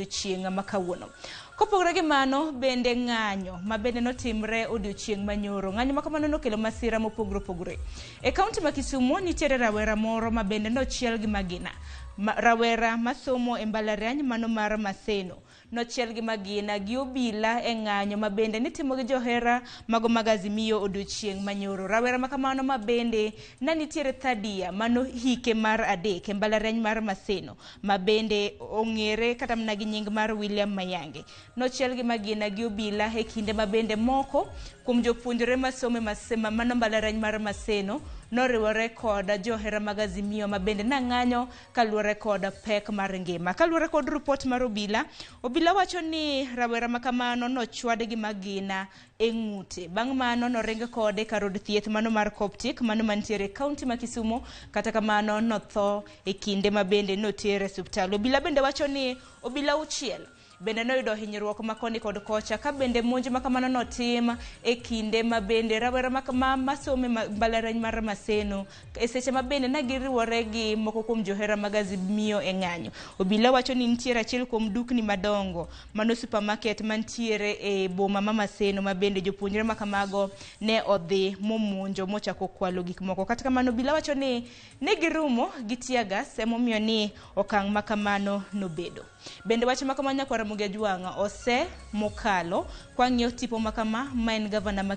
Odiochieng' ma kawuono. Kopogore gi mano, bende ng'anyo ma bende notimre odiochieng' manyoro. Ng'anyo ma kamano nokelo masira mopogore opogore. E kaunti ma Kisumu nitiere rawera moro ma bende nochiel gi magina. Ma, rawera masomo e mbalariany mano mar Maseno nochiel gi magina gi obila e ng'anyo ma bende nitimo gi johera mago mag Azimio odiochieng' manyoro. Rawera ma kamano ma bende ne nitiere third year mano hike mar adek e mbalariany mar Maseno ma bende ong'ere kata mana gi nying mar William Mayange. Nochiel gi magina gi obila e kinde ma bende moko kuom jopuonjre masomo e mano mbalariany mar Maseno noriwore kod johera mag Azimio ma bende nang'anyo kaluwore kod pek mar ngima. Kaluwore kod ripot mar obila, obila wacho ni rawera ma kamano nochwad gi magina e ng'ute. Bang' mano noring kode kar od thieth mano mar Coptic mano mantiere e kaunti ma Kisumu, kata kamano notho e kinde ma bende notere e osiptal. Obila bende wacho ni obila auchiel bende noyudo hinyruok ma koni kod kocha ka bende monj ma kamano notim e kinde ma bende rawera ma masomo e mbalariany mar Maseno e seche ma bende ne giriwore gi moko kuom johera mag Azimio e ng'anyo. Obila wacho ni nitiere achiel kuom dukni madongo mano supermarket mantiere e boma ma Maseno ma bende jopuonjre ma kamago ne odhi momonjo mochako kwalo gik moko. Kata kamano obila wacho ni ne girumo gi tear gas emomiyo ni okang' ma kamano nobedo. Bende wach ma kama nyakwar Ramogi Ajwang' ose mokalo kwang'iyo tipo ma kama ma en gavana ma